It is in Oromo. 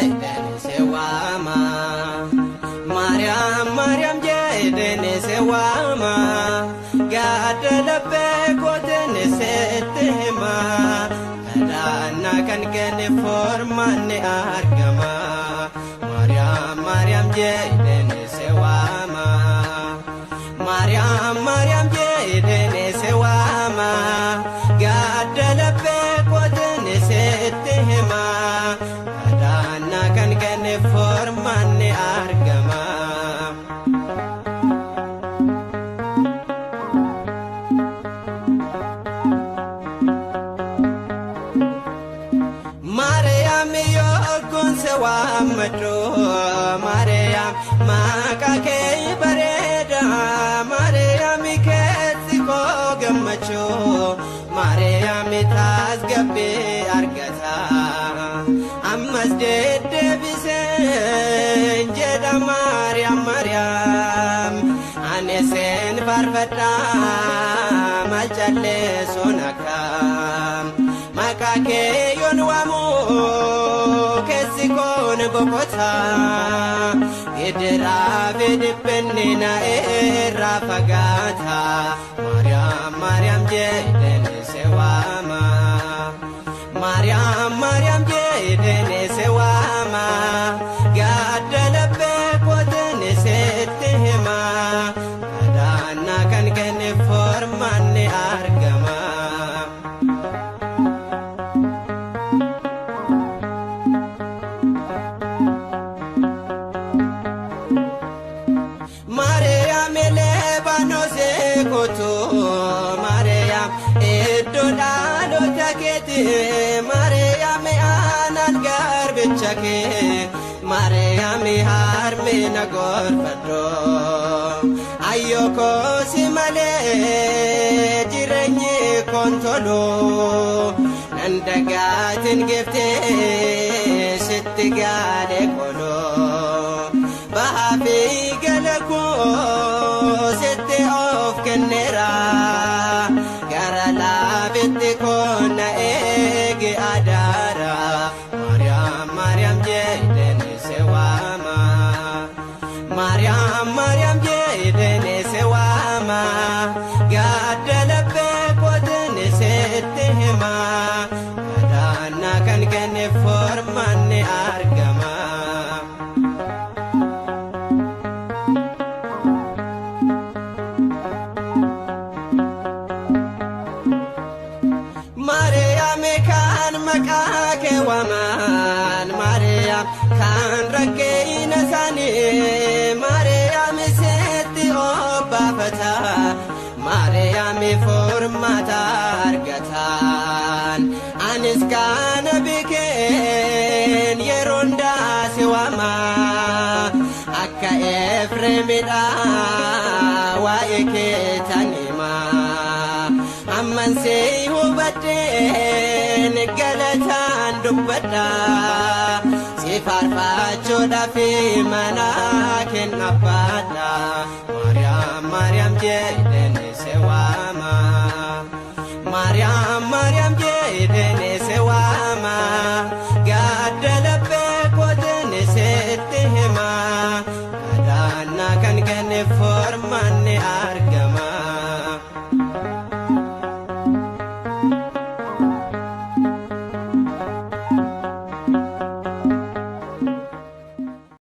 jedheen si waama. Maariyaam Maariyaam jedheen si waama. Gadda laphee kootiin sitti hima. Kadhannaa kan kenne furmaanni argama. Maariyaam Maariyaam jedheen si waama. Maariyaam Maariyaam jedheen si waama. Gadda laphee kootiin sitti hima. Kadhannaa kan kenne furmaanni argama. Maariyaam yookuun si waammadhu, Maariyaam maqaa kee bareeda, Maariyaam keessi koo gammachuu, Maariyaam tasgabbii argata. Ammas deddeebiseen jedha Maariyaam Maariyaam, ani seen faarfadha maal calleessuun akkam. Maqaa kee yoon waamu keessi koon boqota. Gidiraa fi dhiphinni na irraa fagaata. Maariyaam Maariyaam jedheen si waama. Maariyaam Maariyaam jedheen si waama. Gadda laphee kootiin sitti hima. Kadhannaa kan kenne furmaanni argama. Maariyaam Lebaanoos kootu, Maariyaam iddoo dhaloota keeti, Maariyaam aanaan garbicha kee, Maariyaam harmee na gorfadhu. Ayyoo koosi malee jireenyi koon tolu, nan dagaatiin giftee sitti gaalee koloo. Bahaa fi gala koo sitti of kenneera. Gara laafitti koo na eegi adaara. Maariyaam Maariyaam jedheen si waama. Maariyaam Maariyaam jedheen si waama. Gadda laphee kootiin sitti hima. Kadhannaa kan kenne furmaanni argama. Maariyaam kan maqaa kee waaman, Maariyaam kan rakkeena isaanii, Maariyaam sitti obbaafata, Maariyaam furmaata argatan. Anis kana beekeen yeroo hundaa si waama. Akka Efreemidha waa'ee kee tan hima. Amman si hubadheen galataan dubbadha. Si faarfachuudhaaf mana kenna baadha. Maariyaam Maariyaam jedheen si waama. Maariyaam Maariyaam jedheen si waama. Gadda laphee kootiin sitti hima. Kadhannaa kan kenne furmaanni argama.